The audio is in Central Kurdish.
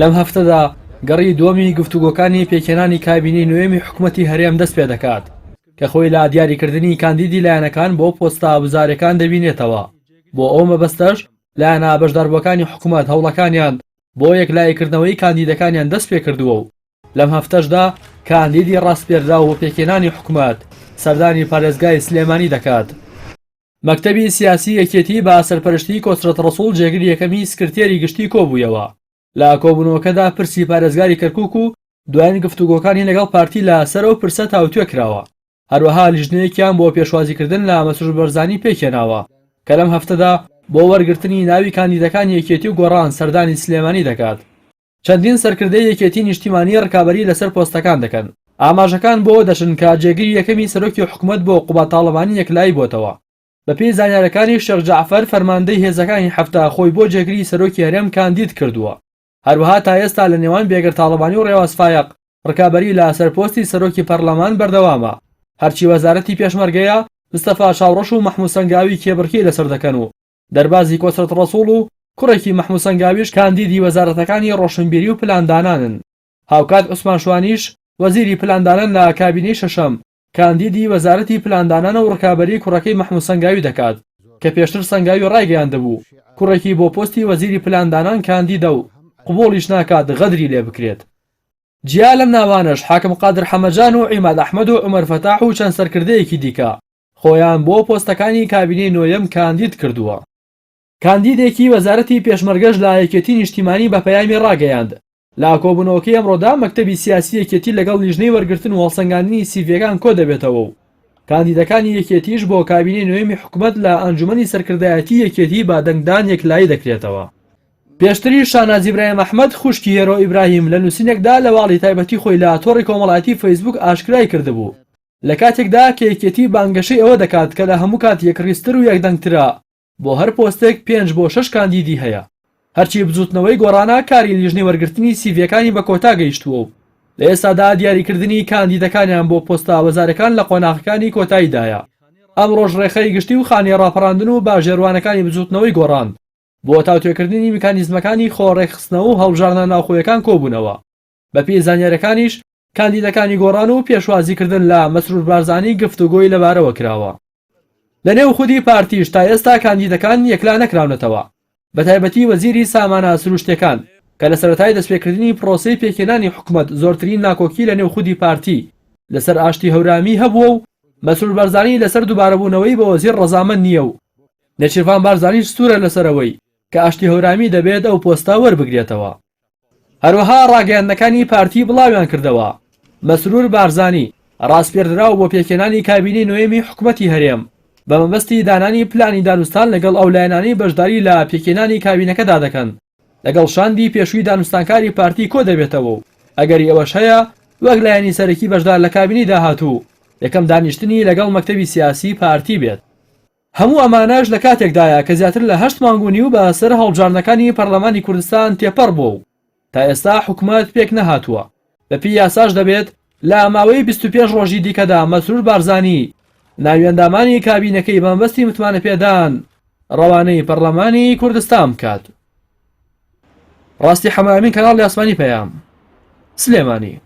لەم هەفتەدا گەڕی دووەمی گفتوگۆکانی پێکهێنانی کابینەی نوێمی حکومەتی هەرێم دەست پێدەکات کە خۆی لە دیاریکردنی کاندیدی لایەنەکان بۆ پۆستە وزارەکان دەبینێتەوە بۆ ئەو مەبەستەش لایەنە بەشداربووەکانی حکومەت هەوڵەکانیان بۆ یەکلاییکردنەوەی کاندیدەکانیان دەست پێکردووە و لەم هەفتەشدا کاندیدی ڕاسپێردراو بۆ پێکهێنانی حکومەت سەردانی پارێزگای سلێمانی دەکات. مەکتەبی سیاسی یەکێتی بە سەرپەرشتی کۆسرەت ڕەسوڵ جێگری یەکەمی سکرتێری گشتی کۆبوویەوە. لە کۆبوونەوەکەدا پرسی پارێزگاری کەرکوک و دوایین گفتوگۆکانی لەگەڵ پارتی لە سەر ئەو پرسە تاوتوێ کراوە. هەروەها لیژنەیەکیان بۆ پێشوازیکردن لە مەسرور بەرزانی پێکهێناوە کە لەم هەفتەدا بۆ وەرگرتنی ناوی کاندیدەکانی یەکێتی و گۆڕان سەردانی سلێمانی دەکات. چەندین سەرکردەی یەکێتی نیشتیمانی ڕکابەری لەسەر پۆستەکان دەکەن. ئاماژەکان بۆ ئەوە دەچن کە جێگری یەکەمی سەرۆکی حکومەت بۆ قوباد تاڵەبانی یەکلایی بۆتەوە. بەپێی زانیارەکانی شێخ جەعفەر فەرماندەی هێزەکانی 70 خۆی بۆ جێگری سەرۆکی هەرێم کاندید کردووە. هەروەها تا ئێستا لە نێوان بێگەرد تاڵەبانی و ڕێواز فایەق ڕکابەری لە سەر پۆستی سەرۆکی پەرلەمان بەردەوامە. هەرچی وەزارەتی پێشمەرگەیە، مستەفا چاوڕەش و مەحمود سەنگاوی کێبڕکێی لەسەر دەکەن و دەربازی کۆسرەت ڕەسوڵ و کوڕێکی مەحمود سەنگاویش کاندیدی وەزارەتەکانی ڕۆشنبیری و پلاندانانن. هاوکات عوسمان شوانیش وەزیری پلاندانان لە کابینەی شەشەم کاندیدی وەزارەتی پلاندانانە و ڕکابەری کوڕەکەی مەحمود سەنگاوی دەکات کە پێشتر سەنگاوی ڕایگەیاندبوو کوڕێکی بۆ پۆستی وەزیری پلاندانان کاندیدە و قبوڵیش ناکات غەدری لێ بکرێت. جیا لەم ناوانەش حاکم قادر حەمەجان و عیماد ئەحمەد و عومەر فەتاح و چەند سەرکردەیەکی دیکە خۆیان بۆ پۆستەکانی کابینەی نۆیەم کاندید کردووە. کاندیدێکی وەزارەتی پێشمەرگەش لە یەکێتی نیشتیمانی بە پەیامی ڕاگەیاند، لە کۆبوونەوەکەی ئەمڕۆدا مەکتەبی سیاسی یەکێتی لەگەڵ لیژنەی وەرگرتن و هەڵسەنگاندنی سیڤیەکان کۆدەبێتەوە و کاندیدەکانی یەکێتیش بۆ کابینەی نۆیەمی حکومەت لە ئەنجومەنی سەرکردایەتی یەکێتی بە دەنگدان یەکلایی دەکرێتەوە. پێشتریش شاناز ئیبراهیم ئەحمەد خوشکی هێرۆ ئیبراهیم لە نووسینێکدا لە واڵی تایبەتی خۆی لە تۆڕی کۆمەڵایەتی فەیسبووک ئاشکرای کردبوو لە کاتێکدا کە یەکێتی بانگەشەی ئەوە دەکات کە لە هەموو کات یەکڕیزتر و یەکدەنگترە، بۆ هەر پۆستێک پێنج بۆ شەش کاندیدی هەیە. هەرچی بزووتنەوەی گۆڕانە کاری لیژنەی وەرگرتنی سیڤییەکانی بە کۆتا گەیشتووە و لە ئێستادا دیاریکردنی کاندیدەکانیان بۆ پۆستە وەزارەکان لە قۆناغەکانی کۆتاییدایە. ئەمڕۆش ڕێکخەری گشتی و خانەی ڕاپەڕاندن و باژێروانەکانی بزووتنەوەی گۆڕان بۆ تاوتوێکردنی میکانیزمەکانی خۆ ڕێکخستنەوە و هەڵبژاردنە ناوخۆیەکان کۆبوونەوە. بەپێی زانیارییەکانیش کاندیدەکانی گۆڕان و پێشوازیکردن لە مەسرور بارزانی گفتوگۆی لەبارەوە کراوە. لەنێو خودی پارتیش تا ئێستا کاندیدەکان یەکلا نەکراونەتەوە، بەتایبەتی وەزیری سامانە سروشتیەکان کە لە سەرەتای دەستپێکردنی پرۆسەی پێکهێنانی حکومەت زۆرترین ناکۆکی لەنێو خودی پارتی لەسەر ئاشتی هەورامی هەبووە و مەسرور بارزانی لەسەر دووبارەبوونەوەی بە وەزیر ڕەزامەند نییە و نێچیرڤان بارزانیش سوورە لەسەر ئەوەی کە ئاشتی هەورامی دەبێت ئەو پۆستە وەربگرێتەوە. هەروەها ڕاگەیاندنەکانی پارتی بڵاویان کردەوە، مەسرور بارزانی، ڕاسپێردراو بۆ پێکهێنانی کابینەی نۆیەمی حکومەتی هەرێم، بە مەبەستی دانانی پلانی دانوستان لەگەڵ ئەو لایەنانەی بەشداری لە پێکهێنانی کابینەکەدا دەکەن، لەگەڵ شاندی پێشووی دانوستانکاری پارتی کۆدەبێتەوە و ئەگەری ئەوەش هەیە وەک لایەنی سەرەکی بەشدار لە کابینەی داهاتوو یەکەم دانیشتنی لەگەڵ مەکتەبی سیاسی پارتی بێت. هەموو ئەمانەش لە کاتێکدایە کە زیاتر لە هەشت مانگ و نیو بە سەر هەڵبژاردنەکانی پەرلەمانی کوردستان تێپەڕ بووە و تا ئێستا حکومەت پێک نەهاتووە. بە پێی یاساش دەبێت لە ماوەی 25 ڕۆژی دیکەدا مەسرور بارزانی ناوی ئەندامانی کابینەکەی بە مەبەستی متمانەپێدان ڕەوانەی پەرلەمانی کوردستان بکات. ڕاستی حەمە ئەمین کەناڵی ئاسمانی پەیام سلێمانی.